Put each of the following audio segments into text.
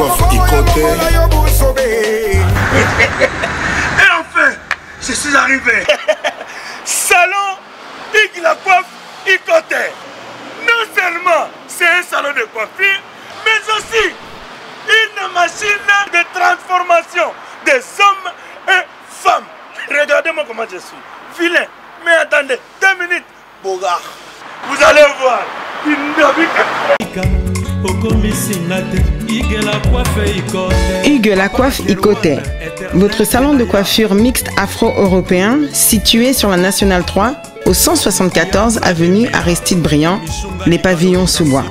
coiffe Ikote. Et enfin, je suis arrivé. Salon Hugues la coiffe Ikote. Non seulement c'est un salon de coiffure, mais aussi une machine de transformation des hommes et femmes. Regardez-moi comment je suis. Vilain. Mais attendez, deux minutes. Bogard. Vous allez voir. Hugues la coiffe Ikote, votre salon de coiffure mixte afro-européen situé sur la Nationale 3 au 174 avenue Aristide Briand, les pavillons sous bois.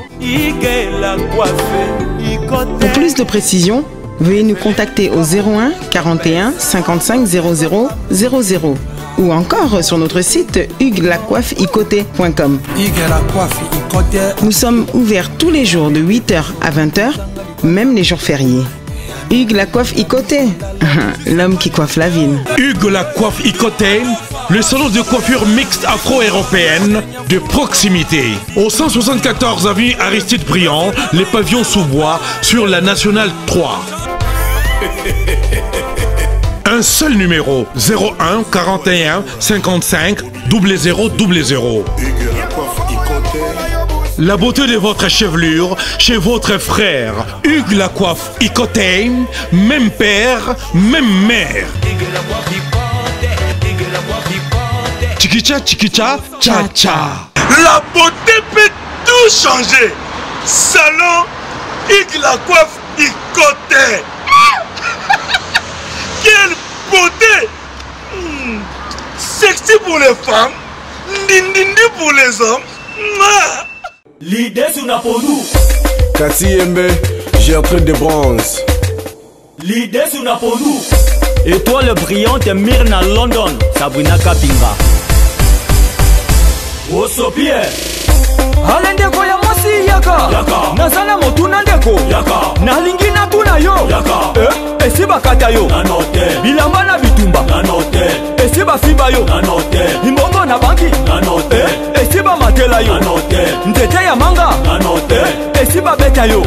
Pour plus de précisions, veuillez nous contacter au 01 41 55 00 00 ou encore sur notre site hugueslacoiffeikote.com. Nous sommes ouverts tous les jours de 8h à 20h, même les jours fériés. Hugues la coiffe Ikote, l'homme qui coiffe la ville. Hugues la coiffe Ikote, le salon de coiffure mixte afro-européenne de proximité. Au 174 avenue Aristide Briand, les pavillons sous bois sur la Nationale 3. Un seul numéro 01 41 55 00 00. La beauté de votre chevelure chez votre frère Hugues la coiffe Ikote, même père, même mère. Chikicha chikicha cha cha. La beauté peut tout changer. Salon Hugues la coiffe Ikote. Quelle beauté hmm. Sexy pour les femmes, ndindindi pour les hommes. L'idée sur Napodou. Cathy Yembe, Gertrude de bronze. L'idée sur Napodou. Étoile brillante Myrna London, Sabrina Kapinga. Osopie. Ale ndeko ya mwasi yaka, naza na motuna ndeko, nalingi natuna yo eh, esi bakata yo bilamba na bitumba esi bafiba yo mbongo na banki eh, esi bamatela yo nzete ya manga eh, esi babeta yo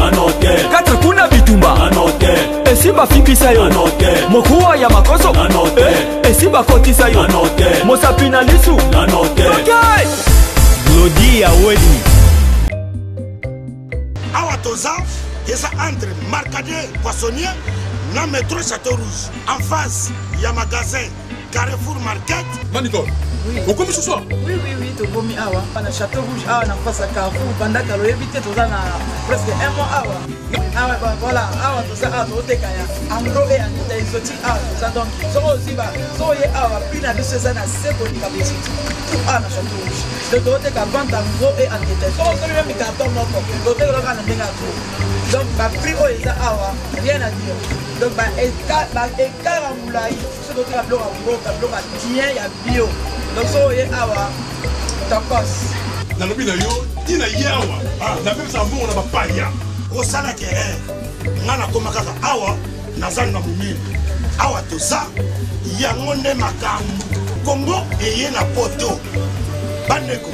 katre kuna bitumba esi bafibisa yo mokuwa ya makoso esi bakotisa yo mosapi na lisu okay. Glody ya Wedi. Awa toza eza entre Marcadier Poissonnier na métro Château Rouge en face ya magasin Carrefour Market. Manicole, oui. okomi ce soir Oui, oui, oui, tokomi awa na Château Rouge awa na face ya Carrefour banda kala oyebi te toza na presque un mois awa awa voilà awa toza awa tozoteka ya anglo e anita exotique awa toza donc soki ozwi ba soki oye awa prix na biso eza na se koleka ba exotique tout awa na Château Rouge donc tozoteka vente en gros et en détail soki osombi meme carton moko tozoteka kaka na ndenge ya gros donc ba prix oyo eza awa rien à dire donc ba écart ya molai soki tozoteka biloko ya mboka biloko ya bien ya bio donc soki oye awa tokos nalobi na yo ntina ye awa ah, napesaka mbongo na bapaya osalaki erreur nga nakoma kaka awa naza na monene awa toza yango nde makambo kongo eye na poto bandeko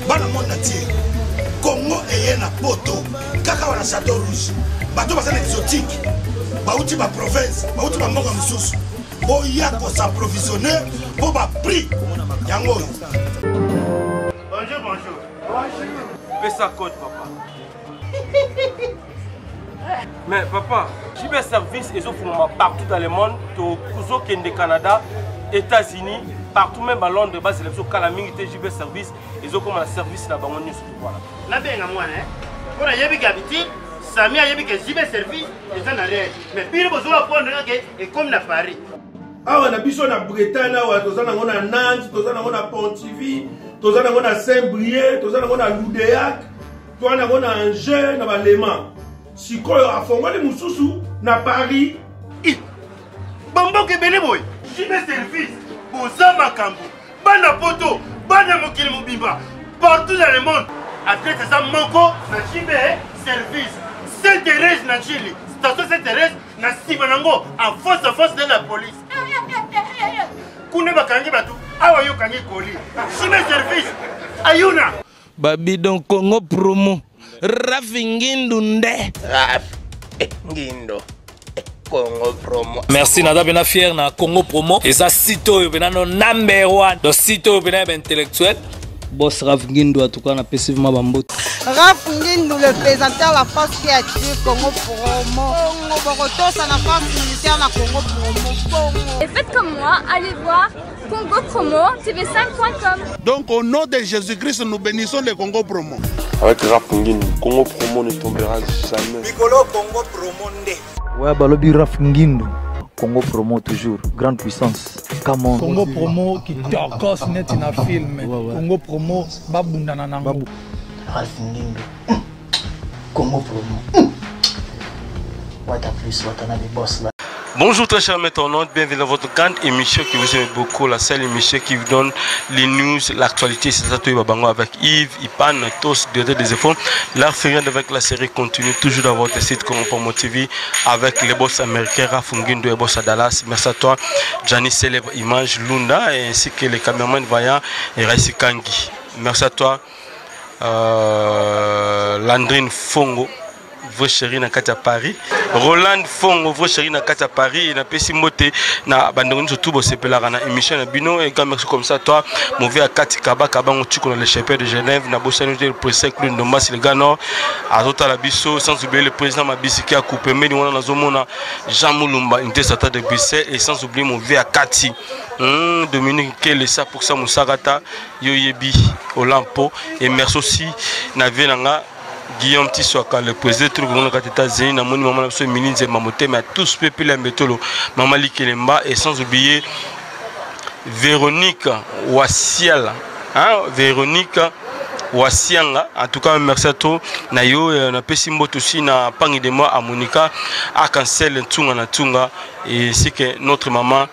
bana monde entier kongo eye na poto kaka wana chateau rouge bato baza na exotique bauti baprovince bauti bamboka mosusu boya kosapprovisionne mpo baprix yango oyo bonjour bonjour bonjour pesa code papa Mais papa, JB Service ezofungama partout dans le monde, tozokende Canada, États-Unis, partout même à Londres, bazela biso kala mingi te JB Service ezokoma na service na bango nyonso voilà. Nabenga mwana eh? Mpo nayebi ke habitude Sami ayebi ke JB Service eza na réel mais bino bozoka prendre kaka ekomi na Paris. Awa na biso na Bretagne awa toza nango na Nantes, toza nango na Pontivy, toza nango na Saint-Brieuc, toza nango na Loudéac. toa nango na Angers na balema sikoyo afongoli mosusu na Paris. Bamboka ebele boye JB Service boza makambo bana poto bana mokili mobimba partout dans le monde adresse eza moko na JB Service Saint Thérèse na Chili station Saint Thérèse na nsima nango en face en face de la police kuna bakangi bato awa yo okangi koli JB Service ayuna Babidon Congo promo. Rafi Ngindu nde. Raf. Eh, ngindo eh, Congo promo. Merci naza pena fier na Congo promo eza site oyo pena no number one donc site oyo pena ya ba intellectuel. Boss Rav Ngindu en tout cas napesi vraiment bambote. Rav Ngindu le présentateur la force qui attire Congo promo. Congo bokotosa na force militaire na Congo promo. Congo. Et faites comme moi, allez voir Congo Promo TV5.com. Donc au nom de Jésus-Christ, nous bénissons le Congo Promo. Avec Raf Ngindu, Congo Promo ne tombera jamais. Mikolo Congo Promo nde. Ouais, balobi Raf Ngindu. Congo Promo toujours, grande puissance. Come on. Congo Promo qui tokos neti na film. Ouais, ouais. Congo Promo babundana nango. Babu. Ralph Ngindu. Congo Promo. Wata plus, Watanabe boss là. Bonjour très chers internautes, bienvenue dans votre grande émission que vous aimez beaucoup, la seule émission qui vous donne les news, l'actualité, c'est ça Babango avec Yves, Ipan, Tos, directeur des efforts. La avec la série continue toujours dans votre site Congo Promo TV avec les boss américains Raph Ngindo et boss à Dallas. Merci à toi, Gianni Célèbre Image Lunda et ainsi que les caméramans vaillants et Raïs Kangi. Merci à toi, euh, Landrine Fongo vrai chéri na kati ya Paris Roland Fongo vrai chéri na kati ya Paris na pesi mbote na bandeko nyonso tout bosepelaka na émission na bino et quand merci comme ça toi mauvais ya kati kaba kabango tiko na le chapelle de Genève na bosani te le président Claude Ndombasi le gars nord azotala biso sans oublier le président Mabisi qui a coupé meni wana nazomona Jean Mulumba unité sata de Bruxelles et sans oublier mon vieux ya kati hmm, Dominique Kele ça pour ça Moussakata yo yebi Olampo et merci aussi na vie nanga Guillaume Tiswaka, le président de Congo na États-Unis, na moni maman na biso Emily Nzemba Motema, ya tous peuple ya Mbetolo, maman Likelemba et sans oublier Véronique Wasiala, hein, Véronique Wasianga, en tout cas merci à toi na yo euh, na pesi mbote aussi na pangi de moi à Monica à Cancel Ntunga na Ntunga et c'est que notre maman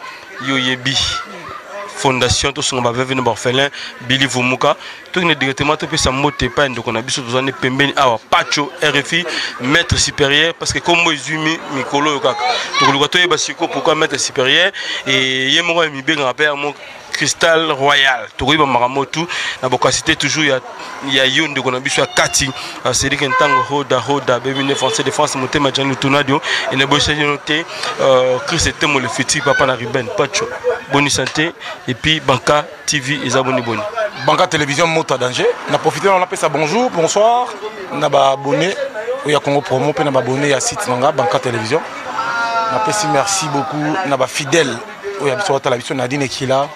yo yebi fondation tosunga baveuve na baorphelin Billy Vumuka tokende directement topesa mbote epai ya ndeko na biso tozali pembeni awa pacho rfi maître supérieur parce que kombo ezwi mikolo oyo kaka tokoluka toyeba sikoyo pourquoi maître supérieur e ye moko ya mibengaka mpe yango cristal royal tokoyeba makambo tu na bokasi te toujours ya, ya yo ndeko na biso ya kati ah, cédrik ntango roda roda bebine français de france motema jani lutunadio eneboyisaki no te euh, chris etemo le futur papa na ruben pacho boni santé et puis banka TV eza boni boni. Banka télévision moto danger. Na profiter na pesa bonjour, bonsoir na ba abonné ya Congo promo pe na ba abonné ya site nanga Banka télévision. Na pesi merci beaucoup na ba fidèle oyo ya biso batala biso Nadine Ekila,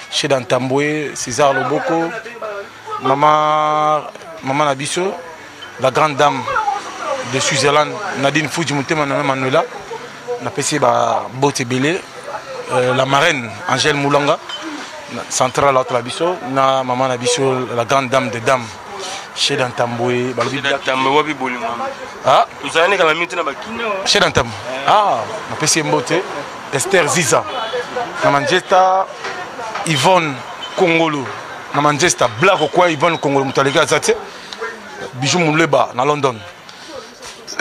chez Dantambwe, César Loboko, maman maman na biso la grande dame de Switzerland Nadine Fuji Mutema na Manuela napesi ba bote ebele euh, la marraine Angèle Moulanga centrale atala biso na mama na biso la grande dame de dame chez Dantambwe balobi Dantambwe wapi bolingo ah tozalani kala mingi te na bakina chez Dantambwe ah napesi ye mbote Esther Ziza na Manchester Yvonne Kongolo na Manchester Black okwa Yvonne Kongolo moto aleki aza te Bijou Muleba na London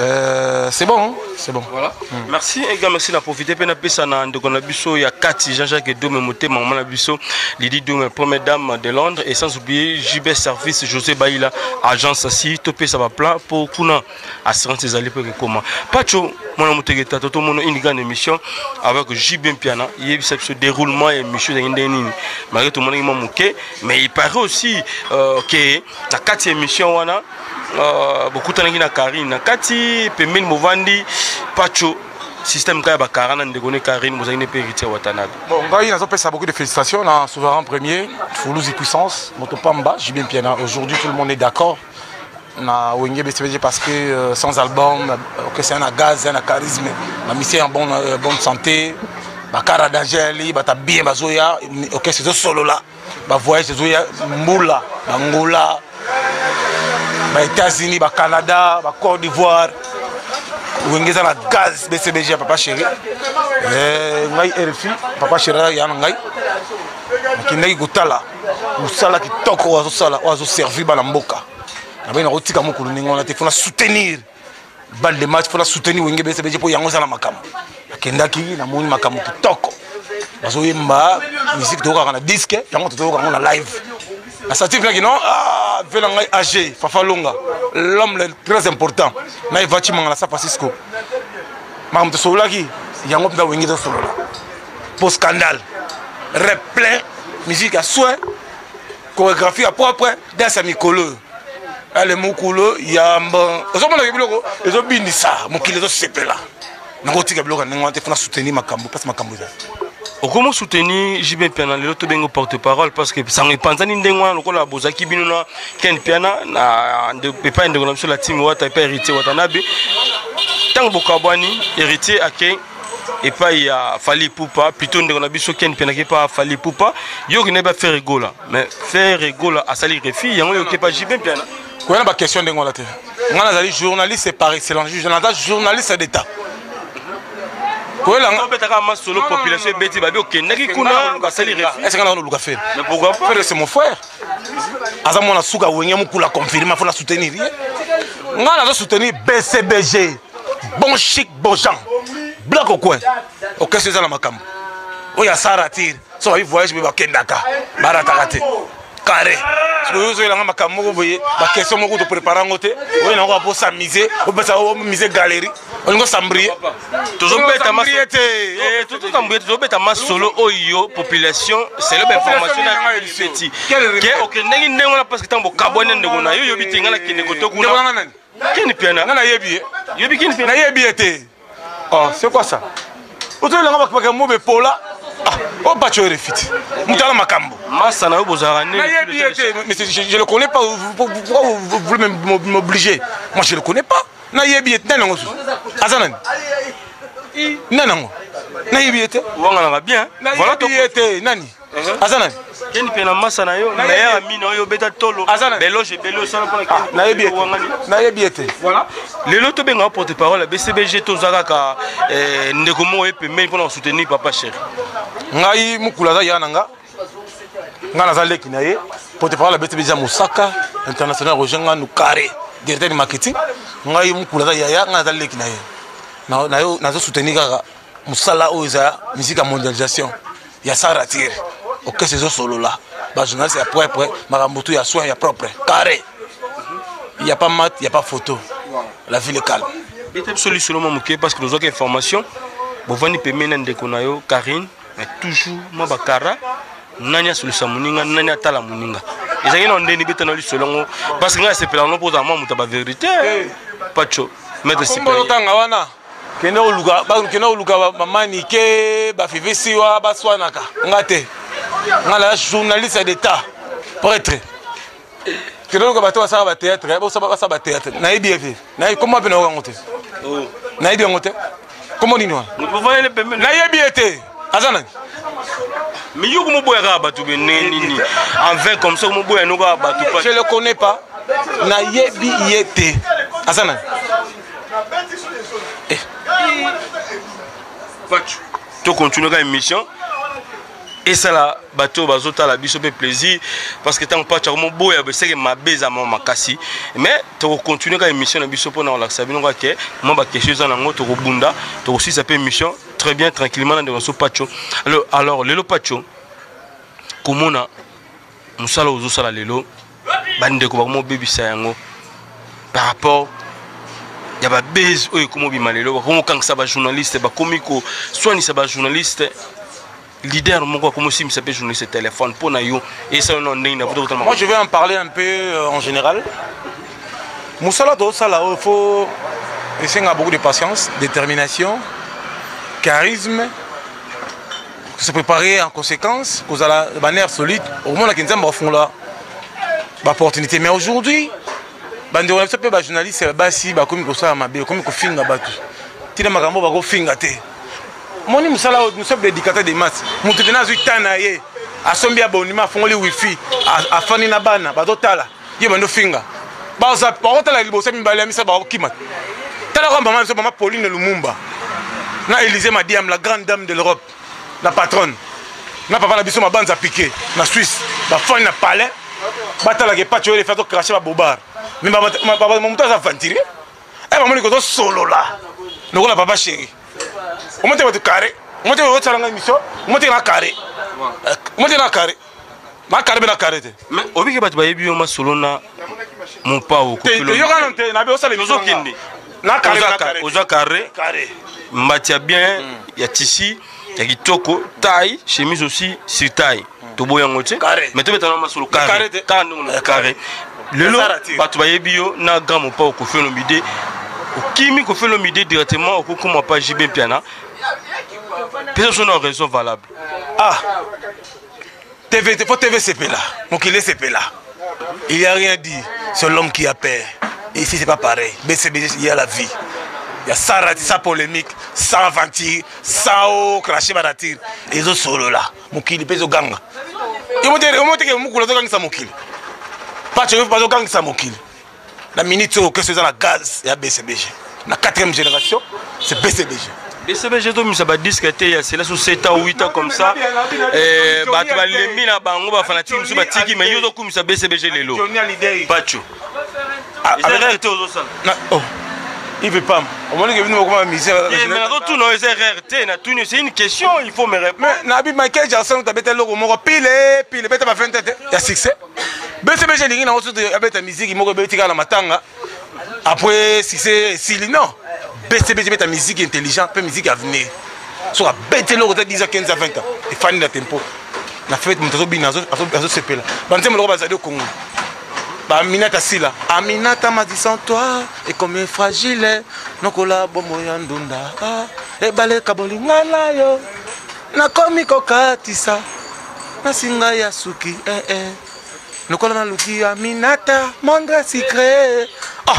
Euh, c'est bon, hein? c'est bon. Voilà. Mm. Merci et gars, merci na profiter pe na pesa na ndeko na biso ya Kati Jean-Jacques Dome Motema maman na biso Lydie Dome première dame de Londres et sans oublier JB Service José Baila agence si to pesa ba plan pour kuna assurance ezali pe comment. Pacho mwana mutegeta toto mono une grande émission avec JB Mpiana yebisa biso déroulement ya émission ndenge nini. Malgré tout monaki mwa moke mais il paraît aussi euh, que na kati ya émission wana euh, bokutanaki na Karine na kati pembeni bovandi Pacho système kaka ya bakara na ndeko ne Karine bozalaki ne mpe héritier Watanabe. Bon, ngai nazopesa beaucoup de félicitations na souverain premier Fuluzi puissance moto pamba JB Mpiana aujourd'hui tout le monde est d'accord na Wenge BCBG parce que euh, sans album ok c'est un gaz un charisme ba musicien en bonne, euh, bonne santé bakara danger ali bata bien bazoya ok c'est solola ba voyage ezoya mbula bangola ba états-unis ba canada ba côte d'ivoire wenge eza na gaz bcbg ya papa chéri eh, ngai rfi papa chéri ya na ngai nakendaki kotala mosala kitoko oyo azosala oyo azoservi bana mboka nabai nakotika mokolo ndenge wana te fona soutenir balle de match fona soutenir wenge bcbg mpo yango eza na makambo nakendaki namoni makambo kitoko bazoyemba musique toyokaka na disque yango tozoyoka yango na live nasati venaki non ah, ve na ngai ag fafa longa l'homme le très important na eva chimanga na san francisco Makambo tosololaki yango mpenza wenge tosolola po scandale rep plein musique ya soin chorégraphie ya propre danse ya mikolo oyo ale mokolo yamba ozomonaka biloko ezobinisa mokili ezosepela nakotika biloko ya ndenge wana te fona soutenir makambo mpasi makambo eza. Okomi soutenir JB Mpiana lelo, tobengi porte parole parce que sango epanzani ndenge wana lokola bozalaki bino na Ken Mpiana na epai ndeko na biso la team Wata, epai Héritier Watanabe. Ntango bokabwani, Héritier ake epai ya Fally Ipupa, plutôt ndeko na biso Ken Mpiana ake epai ya Fally Ipupa. Yo okende ba Ferre Gola, mais Ferre Gola asali refus yango, yo oke epai JB Mpiana. Koya na baquestion ndenge wana te. Ngai nazali journaliste par excellence, naza journaliste d'état. Koyelanga masolo population ebeti babi okendaki kuna basali refus. Est-ce que nga naluka Ferre? Mais pourquoi pas? Ferre, c'est mon frère, aza mwana suka wenge mokula confirme, fo na soutenir ye. Ngai nazo soutenir BCBG, bon chic bon gens bloc au coin. Orchestre eza na makambo oyo asara tire so babi voyage mpe bakendaka barataka te carré. Sikoyo ozoyelanga makambo moko boye, baquestion moko toprépare yango te. Oyo nango apo s'amuser, opesa omise galerie, olingi osambrie. Tozobeta te. Tozobeta, tozobeta masolo oyo population selo bainformation na beti ke okendaki ndenge wana parce que ntango bokabwani ndeko na yo, yobi te ngai nakende koto kuna Ken Mpiana. Nga nayebi ye. Yobi Ken Mpiana? Nayebi ye te. Oh, c'est quoi ça? Ozoyelanga makambo bepola o bato oyo refiti moto ala makambo. Masa na yo bozalaka nini? Nayebi ye te, mais je le connais pas. Pourquoi vous voulez m'obliger? Moi, je le connais pas. Nayebi ye te. Nani yango susu? Aza nani? Nani yango? Nayebi ye te. Wanganaka bien. Nayebi ye te. Nani aza? Nani? Ken mpe na masa na yo, meilleur ami na yo, obeta tolo beloge ebele osala mpona. Nayebi ye te, nayebi ye te. Voilà, lelo tobengaka porte parole ya BCBG, toza kaka ndeko moko ye pembeni mpona kosoutenir papa chéri. Ngai mokulu aza ya na nga, ngai naza leki na ye. Porte parole ya BCBG ya Mosaka international, Roger Nganu carré, directeur du marketing. Ngai mokulu aza yaya, ngai naza leki na ye. Nazo soutenir kaka mosala oyo eza musique ya mondialisation ya sans rature. Orchestre ezosolola, bajournaliste ya propre, makambo tu ya soin ya propre carré. Il y a pas mat, il y a pas photo, la ville est calme. Beta biso lisolo mwa moke parce que tozwaki information bovandi pembeni na ndeko na yo Karine, mais toujours mwa bakara, nani asolisa moninga, nani atala moninga, ezalaki na ndeni. Beta na lisolo yango parce que ngai asepelaka no mpo ozala mwa moto ya bavérité. Pacho maître. Otanga wana, kende koluka, kende koluka bamanike bafivisiwa baswanaka. Nga te, nga naza journaliste d'état prêtre. Kende koluka bato basala bathéâtre, basala bathéâtre. Nayebi ye te, nayebi koma mpe nayoka yango te, nayebi yango te. Kombo nini wana? Nayebi ye te. Aza nani? Mais yo komoboya kaka bato bene nini envers comme ça, komoboya no kaka bato. Je le connais pas, nayebi ye te. Aza nani? Pacho, tocontinue kaka émission, esala bato oyo bazotala biso mpe plaisir parce que ntango Pacho akomoboya beseke mabe eza mwa makasi. Mais tokocontinue kaka émission na biso mpona kolakisa bino kaka ke mwa baquestion eza nango, tokobunda, tokosilisa mpe émission très bien, tranquillement na ndeko so Pacho. Alors lelo Pacho, komona mosala ozosala lelo, bandeko bakomobebisa yango par rapport ya babase oyo ekomobima lelo, bakomokangisa bajournaliste, bakomi koswanisa bajournaliste, leader moko akomosimbisa mpe journaliste téléphone mpo na yo, esala na ndenge na Moi, je vais en parler un peu en général. Mosala tozosala oyo, faut esenga beaucoup de patience, détermination, charisme, se préparer en conséquence, kozala banerf solide, okomonaki Nzambe akofungola baopportunité. Mais aujourd'hui, bandeko na biso mpe bajournaliste ya basi bakomi kosala mabe, bakomi kofinga bato ntina makambo bakofinga te. Moni mosala oyo, nous sommes d'éducateur de masse. Moto mpena azwi temps na ye, asombi abonnement, afongoli wifi, afandi na bana, bazotala ye, bando finga, bakotala liboso mibale ya misa, bakokima. Tala kaka mama biso, mama Pauline Lumumba na Élysée Madiam, la grande dame de l'Europe, la patronne, na papa na biso Mabanza Piqué na Suisse, bafandi na palais, batalaka epaci oyo efe azocrache babobar. Mais moto aza aventurier, e bamoni kozosolola lokola papa chéri. Omote bato carré, omote osalanga émission, omote na carré, omote na carré, na carré mpe na carré te. Mais obiki bato bayebi yo masolo na mopao. Yokana te, nabi osala. Tozokende. Na carré. Oza carré. Carré. Mbati ya bien ya tissu ya kitoko, taille, chemise aussi sur taille. Toboyi yango te. Mais tobetana masolo carré. Carré ndongo carré. Lelo bato bayebi yo na grand mopao Koffi Olomide. Okimi Koffi Olomide directement okokoma pa JB Mpiana. Pesa biso na raison valable. Ah. TV, faut TV sepela. Mokili sepela. Il y a rien dit. C'est l'homme qui a peur. Ici c'est pas pareil. BCBG, il y a la vie. Il y a sans rati, sans polémique, sans aventure, sans haut, cracher baratir. Ezo solo là. Mokili pe ezo ganga. Omote ke mokolo azogangisa mokili. Pacho yo bazogangisa mokili. Na minute oyo keso eza na gaz ya BCBG. Na 4e génération, c'est BCBG. BCBG tobimisa badisque te ya sela so 7 ans 8 ans comme ça. Eh, bato balembi na bango bafanatike mosusu batiki, mais yo ozokumisa BCBG lelo. Pacho. Eza erreur te ozosala. Oh. Yves Pam, omoni ke bino bokoma musicien. Eh, mais nazotuna oyo eza erreur te, natuni, c'est une question, il faut me répondre. Mais nabi Michael Jackson tabeta eloko moko pile pile beta ba 20 te ya succès. BCBG elingi nango soki abeta musique moko ebeti kaka na matanga après succès esili non. BCBG beta musique intelligent pe musique avenir. Soki abeti eloko te 10 ans 15 ans 20 ans efandi na tempo. Na fête moto azobina azosepela. Banzembo loko bazali au Congo. Ba Aminata Sila. Aminata m'a dit sans toi et combien fragile nokola bombo ya ndunda. Ah, ebale kabolinga na yo. Nakomi kokatisa na singa ya suki eh eh. Lokola naluki Aminata mondre secret. Ah,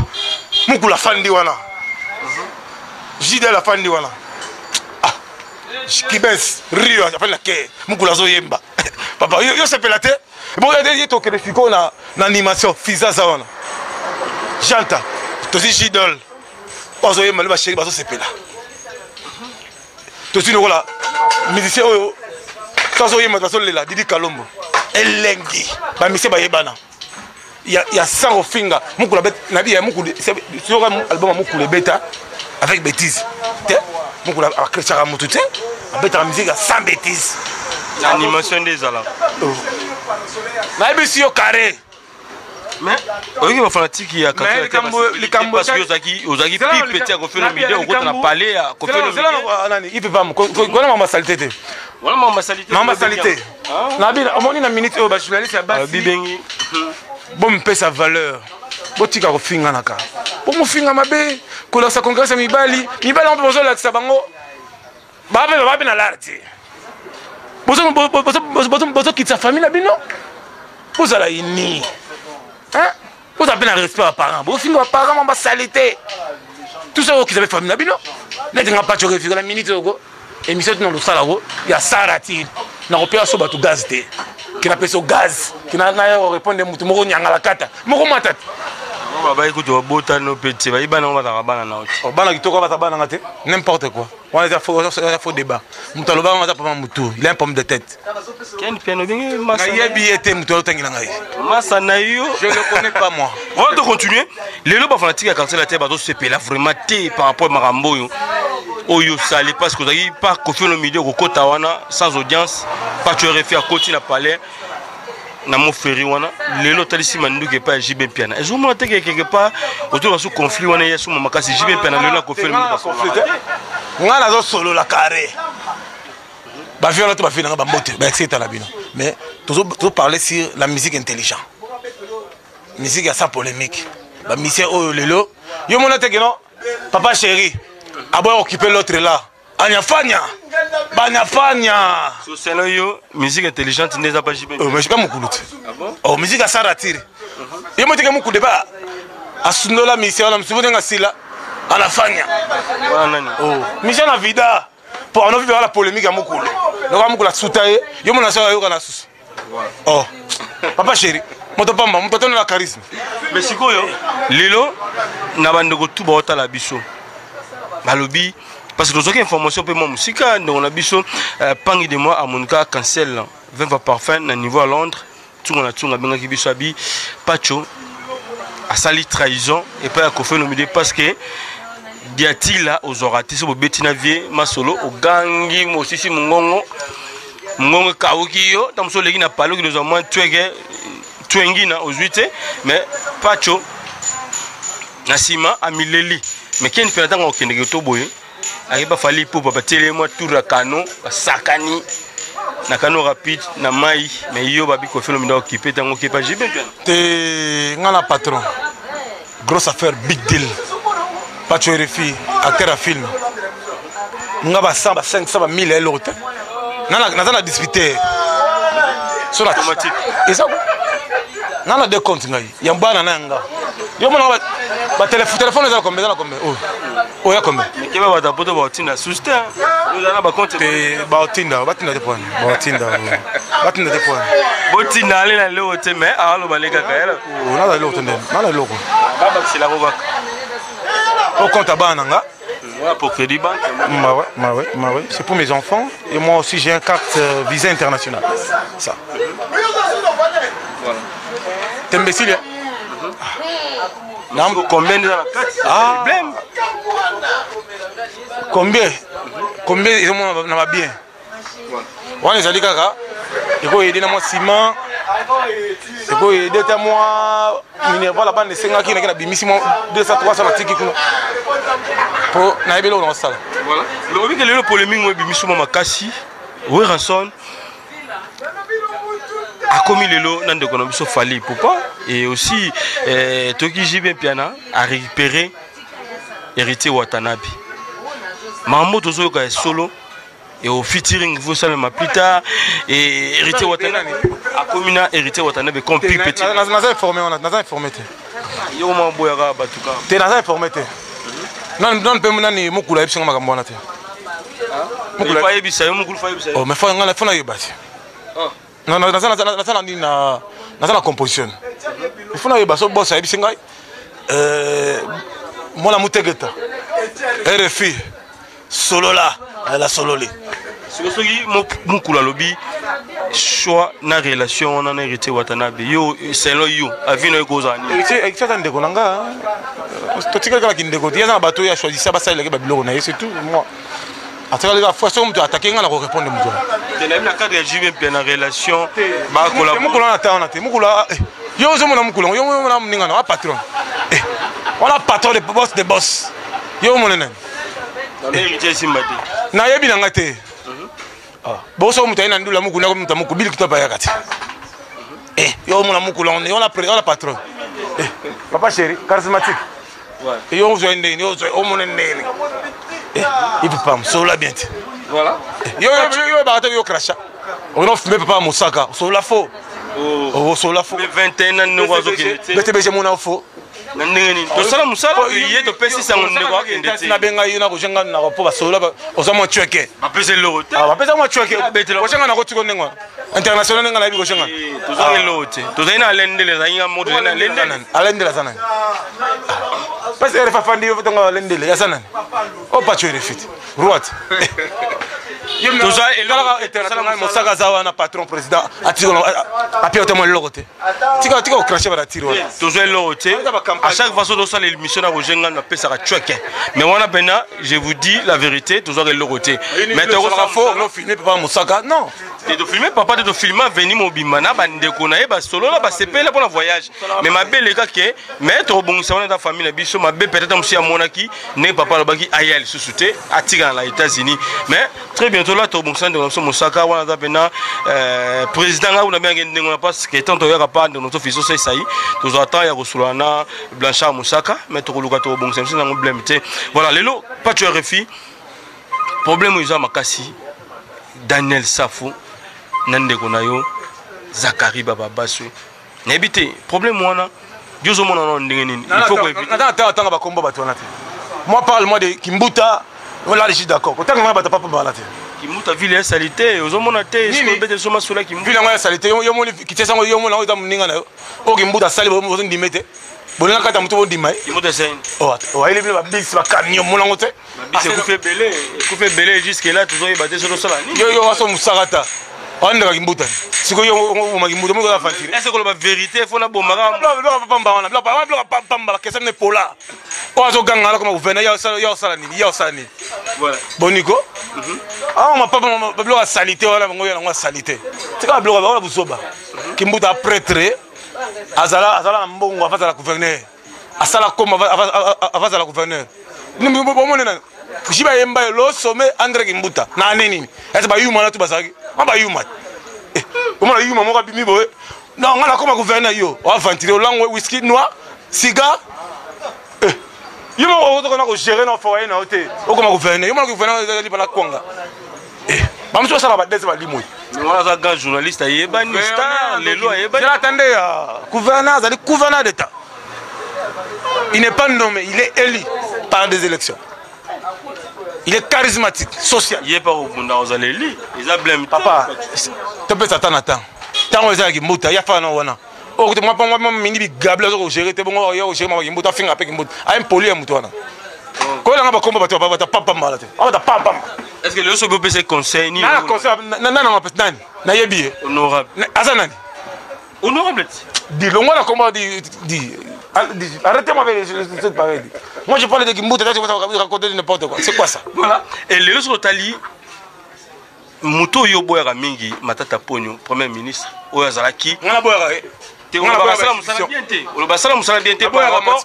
mukula fandi wana. Jidel afandi wana. Ah, Kibes Rio afandi na ke. Mukula azoyemba. Papa yo, yo sepela te. Bon, ye tokende sikoyo na, na animation fiza aza wana janta tozwi jidol bazoyemba nde basheri bazosepela tozwi lokola musicien oyo so azoyemba bazolela didi kalombo elengi bamisien bayebana ya, ya sans kofinga mukulu nabi ya mukulu soka album ya mukulu ebeta avec bêtise te mukulu akretchaka mutu te abetaka musique ya sans bêtise animation nde ezalaka oh. nayebisi yo carré mais oyoki bafanatike ya ozalaki pipe te ya Koffi Olomide okota na palais ya Koffi Olomide ipe pam kona mama salite te wana mama salite mama salite nabi omoni na minute oyo ba journaliste ya basi bibengi bomipesa valeur botika kofinganaka bomofinga mabe kolakisa concurrence ya mibali mibali yango mpe bozolakisa bango bape bape na lar te bozokitisa famille na bino bozala uni bozala mpe na respect ya parent bofinga baparent ma basalite tout ça okisa mpe famille na bino neti nga pacho refika na minute oko émission tina losala ko ya saratire nakopesa so bato gaz te ke napesa gaz ke naya korépondre motu moko nyangala kata moko mata te babayi kutu babotano mpe te bayi bana ngo bazalaka bana na yo te oh, bana kitoko baza bana nga te n'importe quoi wana eza faux débat moto alobaka ngo aza pama motu il a un pomme de tête Ken Piano bengi masa nayebi ye te moto azotangela ngai masa na yo je le connais pas moi voilà to continuer lelo bafanatique ya quartier latin bazosepela vraiment te par rapport makambo oyo oyo osali parce que ozalaki pa Koffi Olomide okokota wana sans audience Pacho RFI akoti na palais na moferi wana lelo otalisi manduki epai ya JB Mpiana ezomona te ke quelque part otoka su conflit wana ye suma makasi JB Mpiana lelo na Koffi Olomide ngai nazosolola carré bavie wana to bavie nanga bambote baexcita na bino mais tozoparle sur la musique intelligent musique ya sans polémique bamisien oyo lelo yo mona te keno papa chéri aboya occuper l'autre là anyafanya banyafanya soselo yo musique intelligente nde eza pa JB oh, mais mokulu te oh musique asara tire ye mo teke mokulu ba asundola musicien wana mosusu ndenge asila anafanya oh musicien na vida po ano vivre la polémique ya mokulu lokola mokulu asuta ye yo mona soki ayoka na susu oh papa chéri moto pamba moto atona na charisme mais sikoyo lelo na bandeko tu baotala biso balobi parce que tozwaki information mpe mwa mosika ndeko na biso euh, pangi de moi amonika cancel 20 va parfum na niveau ya londres ntunga na ntunga abengaki biso abi pacho asali trahison epai ya Koffi Olomide parce que diatila ozwaka te so bobeti na vie masolo ogangi mosisi mongongo mongongo ekawuki yo ntango mosusu oleki na pale okende ozwa mwa tweke twengina ozwi te mais pacho na nsima amileli mais keni mpe na ntango akokendeke to boye. Akepa Fally Ipupa batieli ye mwa tour ya kano, basakani na kano rapide na mai, mais yo babi Koffi Olomide okipe tango okipa JB Mpiana. Te nga na patron. Grosse affaire big deal. Pacho RFI, acteur ya film. Nga ba 100 ba 500 ba 1000 eloko te. Naza na dispute. So na automatique. Eza ko. Nana deux comptes ngai. Ya bana na nga. Yo mona ba téléphone eza combien eza na combien? Oh. Oya combien? Keba bato ya poto baotinda susu te. Oza na ba compte te baotinda, batinda te point. Baotinda. Batinda te point. Botinda ale na eloko te mais aloba le kaka yala. Oh, naza eloko te ndeni. Naza eloko. Babakiselako kaka. Au compte à bana nga. Ouais, pour Crédit Banque. Bah ouais, bah ouais, bah ouais. C'est pour mes enfants. Et moi aussi, j'ai un carte visa international. Ça. Voilà. T'es imbécile, hein? Nam combien déjà la carte Ah. Problème. Combien Combien ils ont na bien. Wana ezali kaka ekoyede na mwa ciment ekoyede ta mwa minerval ya bana esengaki nake nabimisi mwa 200 300 natiki kuna mpo nayebi eloko na kosala. Voilà. Mais obike lelo polémique mo ebimisi mwa makasi. Werrason akomi lelo na ndeko na biso Fally Ipupa et aussi eh, toki JB Mpiana a récupéré Héritier Watanabe. Makambo tozoyoka ya solo et au featuring vous salema plus tard et Héritier Watanabe akomi na Héritier Watanabe comme plus petit. Naza informé wana, naza informé te. Yo mwa boyaka bato kaka. Te naza informé te. Nani nani mpe nani mokulu ayebisi nga makambo wana te. Mokulu ayebisa yo, mokulu ayebisa yo. Oh mais faut nga faut nayeba te. Non non naza naza na nini na naza na composition. Il faut nayeba so boss ayebisi ngai euh mwana mutegeta RFI solola la sololi. Soki soki mokulu alobi choix na relation wana na Héritier Watanabe yo selon yo avis na yo ekozala nini? Héritier aza ndeko na nga totikali kaka kindeko te ye aza na bato oyo achoisisa basalelaki babiloko na ye c'est tout moi atikali kaka fois soki moto atake nga na korépondre moto wana te nayebi na cadre ya JB mpe na relation bakola mokolo wana ata wana te mokolo yo ozomona mokolo yo omona moninga na wa patron wana patron de boss de boss yo omona nani Héritier esimba te nayebi na nga te boso moto aye na ndula mokulu nako moto mokulu bili kutu bayaka te yo omona mokulu wana patron papa chéri charismatique yo ozwa ndenge yo ozwa omona ndenge ipupam solola bien te voilà yo yo oyebaka te yo cracha okona ofume papa mosaka osolola fo osolola fo 21 ans ndenge azokende te btbg mona fo na ndenge nini tosala mosala ye topesi sango ndeko akende te nabenga yo nakojenga na mpo basolola oza mwa tueke bapesa eloko te bapesa mwa tueke kojenga nako tiko ndenge wana international ndenge nayebi kojenga tozangi eloko te tozali na Alain Ndele azali nga moto tozali na Alain Ndele Alain Ndele aza nani parce que RFA fandi yo tonga Alain Ndele aza nani o pacho RFI droite toza mosaka aza wana patron président apia te mwa eloko te tika tika kocrache baratire wana tozwa eloko te à chaque fois soki tosala émission na Roger Ngando apesaka cueke mais wana mpena je vous dis la vérité tozwaka eloko te mais tokosala no filme papa mosaka non te tofilme papa te tofilme aveni mobimba na bandeko na ye basolola basepela mpona voyage mais mabe eleka ke mais tokobongisa wana eza famille na biso mabe peut-être mosusu amonaki ndenge papa alobaki aya lisusu te atikala na États-Unis mais très bientôt là tokobongisa ndeko na biso mosaka wana aza mpena président ngai kuna bengaki ndenge wana parce que tant toyaka pa ndeko na biso fiso esai tozwa temps ya kosolola na Blanchard Mosaka mais tokoluka tokobongisa biso nango blème te voilà lelo Pacho RFI problème oyo eza makasi Daniel Safu na ndeko na yo Zakari Bababaswe nayebi te problème wana yo ozomona nano ndenge nini il faut koeviter atanga bakombo bato wana te moi parle moi de Kimbuta là je suis d'accord kotanga nga bato papa wana te Kimbuta ville ya salite ozomona te bete so masolo ya Kimbuta ville yango ya salite yo moni kitesa yango yo mona oyo eza moninga na yo oyo Kimbuta asali bozondime te bolinga kati ya moto bondima ye Kimbuta esali ayeli bino babisi bakamion mona yango te babisi ekufi ebele ekufi ebele jusque là tozoyeba te soki tosala nini yo yo waso mosaka ta andeka Kimbuta sikoyo yo oboma Kimbuta moko aventure est-ce koloba vérité fo nabomaka biloko pamba wana biloko pamba bakesa mine pola oyo azoganga ala koma gouverneur ya osala nini ya osala nini boniko awa mapapa biloko ya salite wana bango ya nango ya salite tika biloko wana buzoba Kimbuta aprêtre azala azala na mbongo avant azala gouverneur asala koma avant azala gouverneur bomone nani JB ayemba ye losome André Kimbuta na année nini? Ese bayuma na tu bazalaki ma bayuma eh, omona yuma moko abimi boye non nga nakoma gouverneur yo oaventurier olangwe whisky noir cigare eh, yo moko okotokona kogere na foyer na yo te okoma gouverneur yo mona gouverneur ezali pala kwanga eh, bamosusu basala badese balimwe wana aza grand journaliste ayebani star lelo ayebani atande ya gouverneur azali gouverneur d'état. Il n'est pas nommé, il est élu par des élections. Il est charismatique, social. Il est pas au Bunda ozaleli, eza blème. Papa, topesa ata na temps. Tango ezalaki mbuta, ya fana wana. Okuti mwa mwa mwa mini bigable azo kogérer te bongo ya kogérer mwa kimbuta afinga pe kimbuta. Aye mpoli ya mutu wana. Koyelanga bakombo bato bata papa mbala te. Abata papa. Est-ce que lelo soki opesa conseil nini? Na conseil na na na nani? Nayebi ye. Honorable. Aza nani? Honorable. Dis, le moi, comment dit, dit, arrêtez-moi avec cette pareille. Moi, je parle de Kimbuta, là, tu vas raconter n'importe quoi. C'est quoi ça? Voilà. Et le Otali, moto oyo oboyaka mingi Matata Ponyo, premier ministre oyo azalaki nga naboyaka ye te, oloba asala mosala bien te, oloba asala mosala bien te.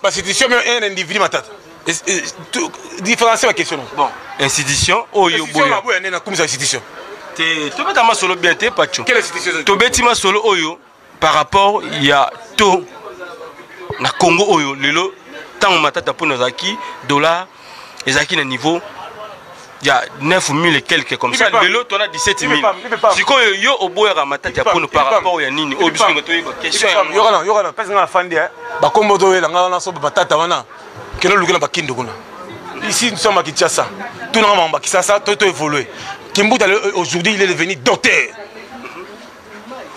Institution, mais un individu Matata, différencier ba question. Bon, institution oyo boya boya nde nakumisa institution. Te, tobeta masolo bien te, Pacho. Quelle institution? Tobeti masolo oyo par rapport ya to na Congo oyo lelo. Ntango Matata Mpona azalaki, dollar ezalaki na niveau ya 9000 et quelques comme ça, lelo tona 17 000. Sikoyo yo oboyaka Matata ya Mpono par rapport ya nini? Oyo biso toyeba question. Yokana, yokana, mpesi nga nafandi bakombo toyela nga wana so Matata wana kende oluki na bakindo kuna. Ici nous sommes à Kinshasa, tunanga makambo ya Kinshasa to to évoluer. Kimbuta, aujourd'hui il est devenu docteur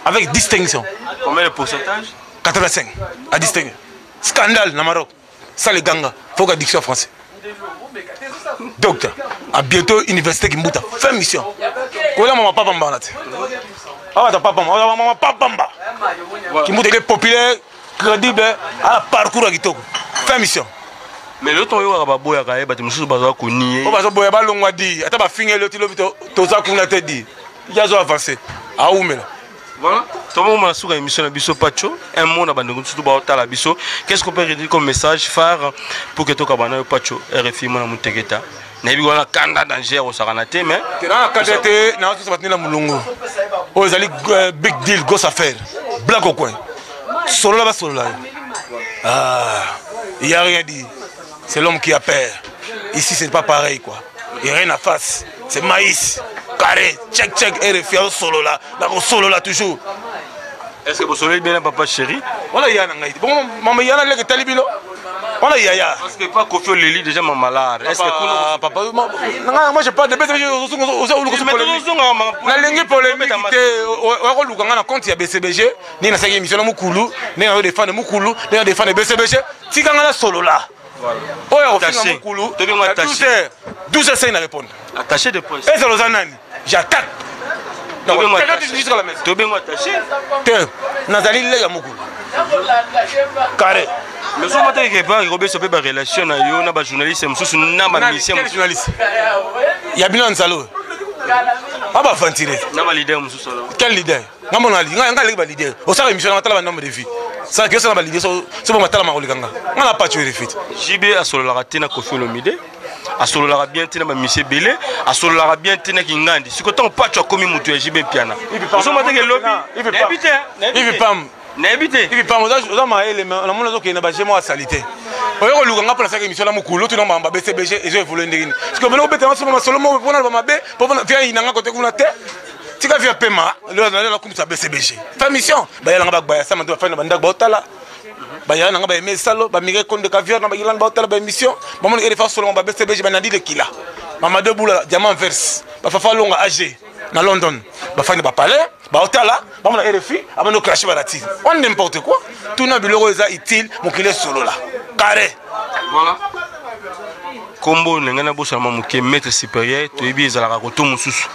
avec distinction. Combien de pourcentage? 85 à distinguer. Scandale na Maroc, ça le ganga faut que diction français. Docteur à bientôt, université Kimbuta fin mission. Kola mama papa mbana te awa ta papa mama mama papa mba. Kimbuta, il est populaire, crédible, à parcours ya kitoko, fin mission. Mais le temps oyo baboyaka ye, bato mosusu bazala konie. Oyo bazoboya balongwa di, ata bafingeli yo ti lobi toza kuna te di ye azo avance aumela. Voilà, tomoma na suka émission na biso. Pacho, un mot na bandeko mosusu baotala biso. Qu'est ce qu'on peut redire comme message phare pour que tokaba na yo, Pacho RFI mwana moteketa? Nayebi wana kanda danger osakana te, mais te na kanda te, nazosa bato na molongo oyo ezali big deal, grosse affaire, black au coin, solola basolola yo. Ah, il y a rien dit, c'est l'homme qui a peur. Ici c'est pas pareil quoi, il y a rien à face, c'est maïs carré, check check. RFI azosolola, nakosolola toujours. Est ce que bosololi bien na papa chéri? Wana ya na ngai te. Bongo mama ya na leke etali bino wana yaya. Parce que pas Kofi oleli déjà mamalare, est ce que kuna papa nanga, moi je parle de bese, nalingi polémique te. Oyakoluka nga na compte ya BCBG ndenge nasalaki émission na mokulu, ndenge nazo défendre mokulu, ndenge na défendre BCBG. Tika nga nasolola oyo akofinga mokulu. 12 heures, 12 heures, na répondre. Attaché de presse. Ezala oza nani, j'attaque. Jusqu'à la maison. Tobengo attaché. Te, nazali lega mokulu carré. Mais soki bataki quelque part ekobesa mpe barelation na yo na bajournaliste mosusu na bamisien. Journaliste ya bino ya nzala oyo abaventure. Na baleader mosusu alors? Quel leader? Nga mona nga aleki baleader. Osala émission na tala banombre de vie salaki osala baleader so bongo batalama koleka nga. Nga na Pacho RFI. JB asololaka te na Kofi Olomide, asololaka bien te na bamisie ebele, asololaka bien te na Kingandi. Sikoyo ntango Pacho akomi moto ya JB Mpiana, ozomona teke lobi, nayebi te. Ivi Pam. Nayebi te. Ivi Pam, oza mayele, namoni ozokende na baje moko asali te. Oyo koluka nga mpo nasalaki émission na mokulu tuna makambo ya BCBG ezo évolue ndenge nini. Sikoyo bino obetanga soma masolo moko mpona loba mabe mpo via yinanga kote kuna te. Tika via pema lelo nakumisa BCBG fa mission. Bayalanga bagbaya sama te, bafai na bandako baotala, bayala nanga bayeme esalo bamire konde caviar na bayilanda baotala baémission, bamoni elefa solonga ba BCBG banandi lekila Mamadou Bula diamant verse bafafa longa ag na London, bafandi bapalais baotala, bamona RFI abandi oclashe balati on n'importe quoi. Tuna biloko eza utile, mokili esolola carré. Voilà, kombo na ngai nabosanama moke, maître supérieur. Toyebi ezalaka koto mosusu,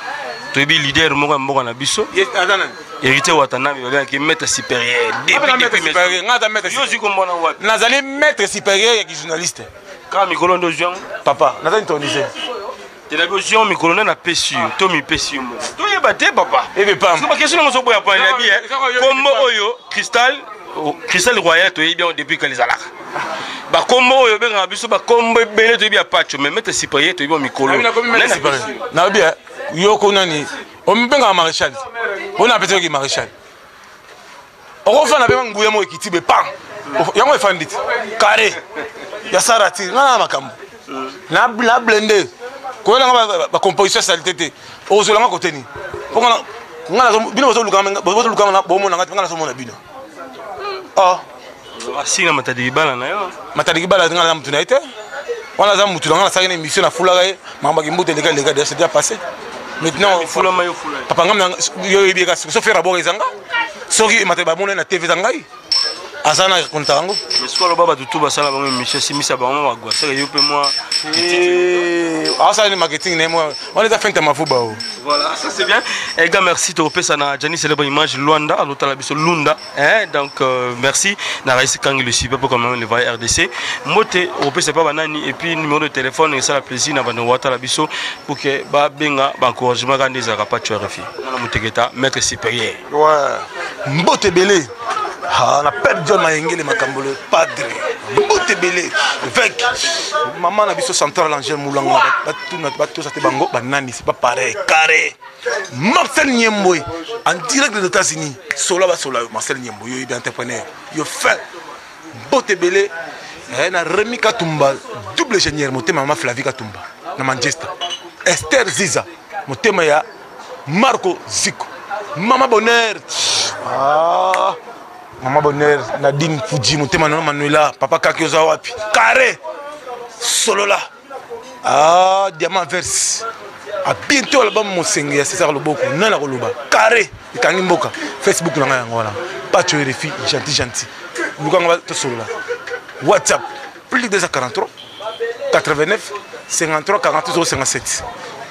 toyebi leader moko ya mboka na biso, Héritier Watanabe, babengaki maître supérieur. Yo ozwi kombo na wapi? Nazali maître supérieur ya kijournaliste. Kaka mikolo nde ozwi yango? Papa, nazali ntonise. Telabi ozwi yango mikolo nde napesi yo to mipesi yo moko, toyeba te papa. Ebe pam. Bakestion nango ozoboya pa nayebi kombo oyo Cristal, Cristal Royal, toyebi yango depuis kala ezalaka. Bakombo oyo obengaka biso bakombo ebele toyebi ya Pacho, mais maître supérieur toyebi ya mikolo. Nayebi eh, yo ko nani omibengaka maréchal, ona apesi yoki maréchal, okofanda mpe nguya moko ekiti be pan yango efandi ti carré ya sara ti nga na makambo na blende koyela nga bacomposition ya salite te, okozwela nga kote nini? Bino bozoluka bomona nga te, nga nazomona bino. Oh. Asinga Matadi Kibala na yo. Matadi Kibala, nga na mutu na ye te. Wana aza mutu na nga, nasalaki na émission, nafulaka ye makambo ya kimbuta eleka eleka, déjà c'est déjà passé. Maintenant fulama yo, fula. Papa, ngam yo oyebi eka so faire abord eza nga, soki Matadi bamona na TV eza ngai, aza na konta yango. Mais soki aloba bato tu basala bango émission, esimisa bango bagwasaka yo mpe mwa. Asala ni marketing na ye mwa wana eza fente ya mafuba o. Voilà, ça c'est bien. Eh gars, merci tokopesa na Jani célèbre image Luanda, alotala biso Lunda, hein. Donc merci na Raïs Kangi le super pour quand même le vrai RDC. Mbote opesa pa banani et puis numéro de téléphone et ça la plaisir na bando watala biso pour que ba benga ba encouragement ka ndeza ka pacho RFI. Mwana muteketa maître supérieur. Ouais. Mbote belé. Ah, na Père John Mayengele makambo le padre. Mbote belé. Évêque. Maman na biso central Angèle Moulanga batuna batosa te bango banani, c'est pas pareil. Carré. Marcel Nyemboy en direct des États-Unis. Sola ba sola Marcel Nyemboy yo yebi entrepreneur. Yo fin. Mbote belé. Eh, na Remy Katumba double ingénieur motema mama Flavie Katumba na Manchester. Esther Ziza motema ya Marco Zico. Mama Bonheur. Ah. Mama Bonheur, Nadine Fuji, motema na Manuela, papa Kaki oza wapi? Carré. Solola. Ah, Diamant Verse. A bientôt album Mosenge ya César Loboko, nana koloba. Carré. Ekangi mboka. Facebook na ngai yango wana. Pacho RFI, gentil gentil. Lukanga to solola. WhatsApp plus 243 89 53 48 057.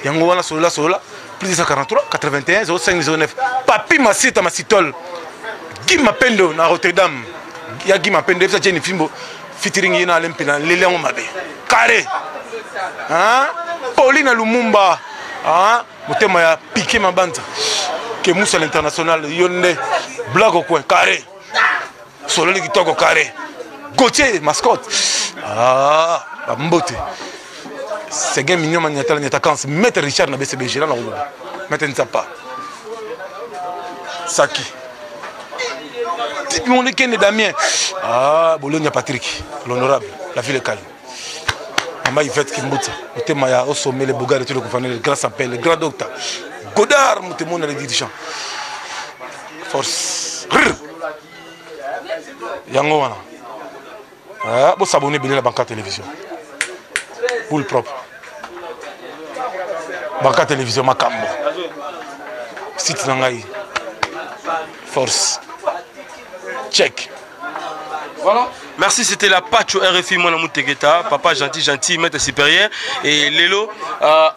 Yango wana solola solola plus 243 81 05 09. Papi Masita Masitol. Guy Mapendo na Rotterdam. Ya Guy Mapendo ebisa Jenny Fimbo featuring ye na Alain Mpela lele yango mabe. Carré. Hein? Pauline Lumumba. Hein? Motema ya Piqué Mabanza. Ke Moussa l'international yonde blague au coin carré. Sololi kitoko carré. Gauthier mascotte. Ah, ba mbote. Seguin mignon maniata la nyata Maître Richard na BCBG na koloba. Maître Nzapa. Saki. Tipi mon kende Damien. Ah, Bologna Patrick, l'honorable, la ville est calme. Mama Yvette Kimbuta, motema ya Osomé le Bogard tout le gouverneur, le grand Sampel, le grand docteur. Godard Mutemona le dirigeant. Force. Rrr. Yango wana. Ah, bo s'abonner bien la Banca Télévision. Boule propre. Banca Télévision Makambo. Site na ngai. Force. Check. Voilà. Merci, c'était la Pacho RFI, moi, Muteketa, papa gentil, gentil, maître supérieur. Et Lelo,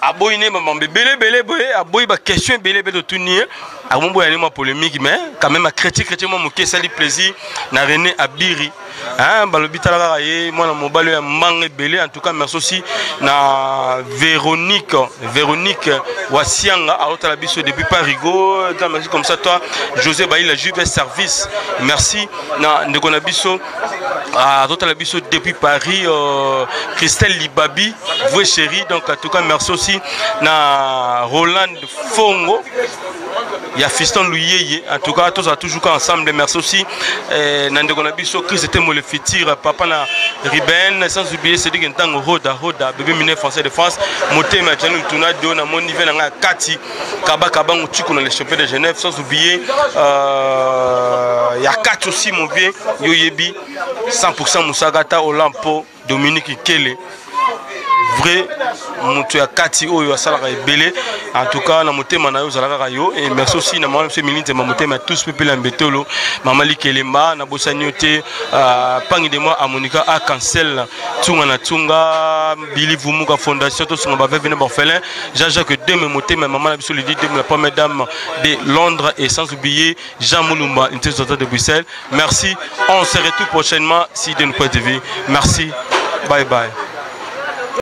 aboyine, maman, belé, belé, belé, aboy, ba question, belé, belé, de tout nier. Abombo, il y a une polémique, mais quand même, critique, critique, moi, mon ça lui plaisir, na René Abiri. Hein, balobi talaka ye mwana mobali ya mbanga ebele. En tout cas merci aussi na Véronique, Véronique Wasianga aotala biso depuis Parigo. Merci comme ça toi José Baïla Juve service. Merci na ndeko na biso azotala biso depuis Paris, Christelle Libabi vrai chérie. Donc en tout cas merci aussi na Roland Fongo ya Fiston Luyeye. En tout cas tous toujours ensemble. Merci aussi na ndeko na biso Chris Temo le futur papa na Ruben, sans oublier Cédric Ntango Roda Roda bébé mineur français de France motema Tchanu Tuna do na mon niveau na kati Kaba Kabango Tchiko na les champions de Genève, sans oublier ya Kati aussi mon vieux Yoyebi 100% Musagata Olampo Dominique Kele vrai moto ya kati oyo asalaka ebele. En tout cas na motema na yo ozalaka kaka yo. Et merci aussi na mama monsieur Milinte ma motema tous pepele ya mbetolo mama Likelemba na bosani yo te, pangi de moi à Monica a cancel tunga na tunga Billy Vumuka fondation to sunga ba veuve na orphelin Jean-Jacques Deme motema mama na biso Lydie Deme la première dame de Londres, et sans oublier Jean Moulumba une tête de Bruxelles. Merci, on se retrouve prochainement si Dieu nous prête vie. Merci, bye bye.